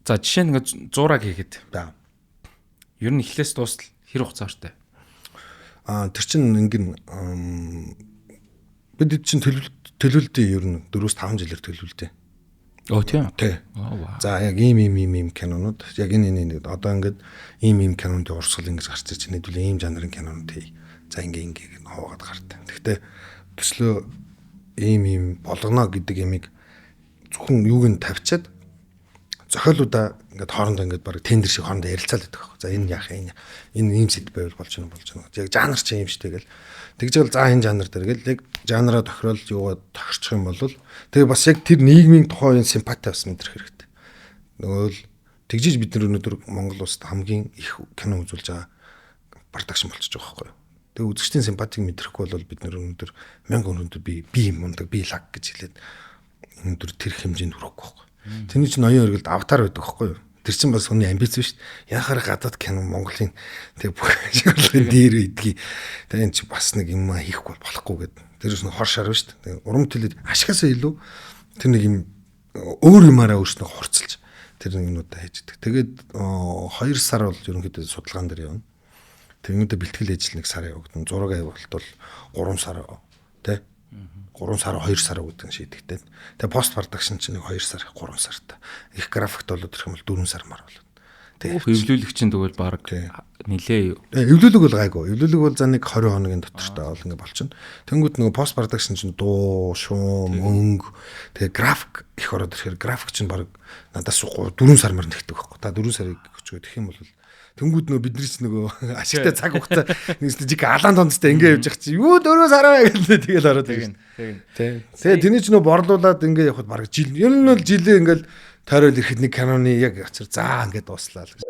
За, жишээ нь ингээд зураг хийхэд ер нь эхлээс дуустал хэр хугацаартай? Тэр чин ингэн, бид чинь төлөвлөдөө, ер нь 4-5 жилээр төлөвлөдөө. Оо, тийм. Тий. Оо, вау. За, яг ийм ийм ийм ийм кинонууд, яг энэ энэ энэ одоо ингээд ийм ийм кинонд урсгал ингэж гарч ирж байна. Хэдүүлээ ийм жанрын кинонууд хий. За, ингээ ингээ гэх хуваагаад гартай. Гэхдээ төслөө ийм ийм болгоно гэдэг ямиг зөвхөн юуг нь тавьчаад зохиолуудаа ингээд хоорондоо ингээд баг тендер шиг хоорондоо ярилцаал байдаг байхгүй. За, энэ яах, энэ энэ ийм сэдв байвал болж байна, болж байна. Яг жанр чинь юм штэ гэл. Тэгж л за, энэ жанр дээр гэл яг жанраа тохирол юугаа тохирчих юм бол тэгээ бас яг тэр нийгмийн тухайн симпати бас мэдрэх хэрэгтэй. Нөгөө л тэгжиж бид нар өнөөдөр Монгол улсад хамгийн их кино үзүүлж байгаа production болчихж байгаа байхгүй юу. Тэгээ үзэгчдийн симпатиг мэдрэхгүй бол бид нар өнөөдөр мянга өнөөдөр би би мундаг, би лаг гэж хэлээд өнөөдөр тэр хэмжээнд хүрэхгүй байхгүй. Тэрний чинь ноён өргөлд аватар байдаг байхгүй юу? Тэр чинь бас хүний амбиц биш шүү дээ. Яхаар гадаад кино Монголын тэг бүх шагналын дээр идгийг. Тэгээ энэ чи бас нэг юм хийхгүй болохгүй гэдэг. Тэр чинь хор шар шүү дээ. Урам төлөд ашигасаа илүү тэр нэг юм өөр юмараа өөрснөө хурцлж тэр нэг юмнуудаа хийж идэг. Тэгээд 2 сар бол ерөнхийдөө судалгаан дээр явна. Тэгэнгүүтээ бэлтгэл ажил 1 сар явагдана. Зураг авалт бол 3 сар, тий, 3 сар, 2 сар гэдэг нь шийдэгдээд. Тэгээ post production чинь нэг 2 сар, 3 сартай. Их графикт болоод ирэх юм бол 4 сар мар болоод. Тэгээ эвлүүлэг чинь тэгвэл баг нилээ. Эвлүүлэг бол гайгүй. Эвлүүлэг бол за нэг 20 хоногийн дотортой бол ингээ болчихно. Тэнгүүд нөгөө post production чинь дуу, шуум, өнгө, тэгээ график их ороод ирэхээр график чинь баг надаас 4 сар мар нэгдэг байхгүй. Та 4 сарыг өчгөө тэгэх юм бол тэнгүүд нөгөө бидний ч нөгөө ашигтай цаг хугацаа нэг жиг алаан тондтой ингээ явж явах чи юу 4 сар аа гэдэг тэгэл ороод ирнэ. Тий. Тэгээ тэрний ч нөгөө борлуулад ингээ явхад баг жил ер нь бол жилээ ингээл тойрол ирэхэд нэг киноны яг ачаар заа ингээ дууслаа л гэж.